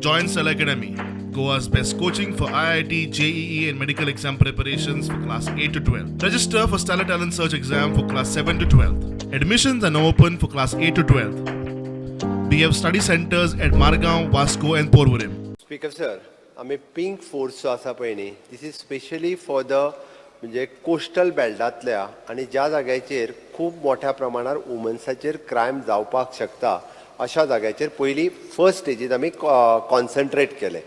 Join Stellar Academy, Goa's best coaching for IIT, JEE, and medical exam preparations for class 8 to 12. Register for Stellar Talent Search exam for class 7 to 12. Admissions are now open for class 8 to 12. We have study centers at Margao, Vasco, and Porvorim. Speaker sir, आमी pink force जो आसा पळय न्ही, this is specially for the म्हणजे coastal बेल्टांतल्या आनी ज्या जाग्याचेर खूब मोठ्या प्रमाणार वुमन्साचेर क्रायम जावपाक शकता अशा जाग्याचेर पयलीं फर्स्ट स्टेजीत आमी कॉन्सन्ट्रेट केलें.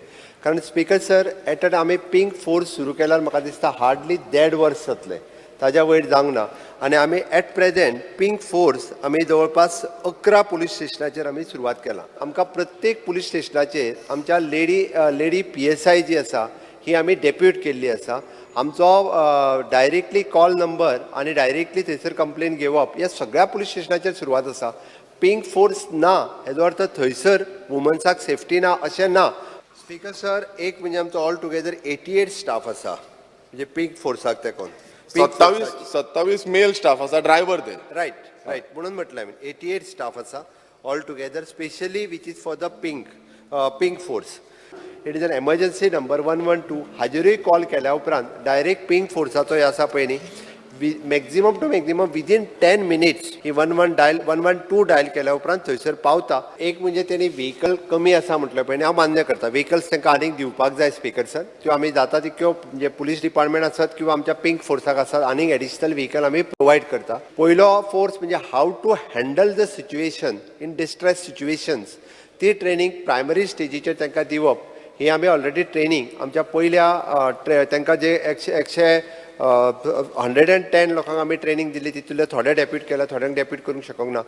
कारण स्पीकर सर, एट अ आमी पिंक फोर्स सुरू केल्यार म्हाका दिसता हार्डली देड वर्स जातलें, ताज्या वयर जावंक ना. आनी आमी एट प्रेजेंट पिंक फोर्स आमी जवळपास 11 पुलीस स्टेशनाचेर आमी सुरवात केला. आमकां प्रत्येक पुलीस स्टेशनाचेर आमच्या लेडी PSI जी आसा ही आमी डेप्यूट केल्ली आसा. आमचो डायरेक्टली कॉल नंबर आनी डायरेक्टली थंयसर कंप्लेन घेवप ह्या सगळ्या पुलीस स्टेशनाचेर सुरवात आसा. पिंक फोर्स ना हेजो अर्थ थंयसर वुमन्साक सेफ्टी ना अशें ना. स्पीकर सर, एक म्हणजे आमचो ऑल टुगेदर 88 स्टाफ आसा, म्हणजे पिंक फोर्साक तेकोन. 27 मेल स्टाफ आसा, ड्रायव्हर ते. रायट, म्हणून म्हटलें हांवें 88 स्टाफ आसा all together, specially which is for the pink force. It is an emergency number 112. हाजेरूय call केल्या उपरांत डायरेक्ट पिंक फोर्साचो हे आसा पळय न्ही, maximum to maximum within 10 minutes he 112 dial केल्या उपरांत थंयसर पावता. एक म्हणजे तेणी व्हेकल कमी आसा म्हटलें पळय न्ही, हांव मान्य करता, व्हेकल्स तांकां आनीक दिवपाक जाय स्पीकर सर. त्यो आमी जाता तितक्यो म्हणजे पुलीस डिपार्टमेंट आसत किंवा आमच्या पिंक फोर्साक आसत, आनीक एडिशनल व्हेकल आमी प्रोवायड करता. पयलो फोर्स म्हणजे how to handle the situation in distress situations, ती ट्रेनींग प्रायमरी स्टेजीचेर तांकां दिवप ही आमी ऑलरेडी ट्रेनींग आमच्या पयल्या तांकां जे एकशे 110 लोकांक आमी ट्रेनींग दिली, तितूंतले थोडे डेप्यूट केल्या, थोड्यांक डेप्यूट करूंक शकूंक ना.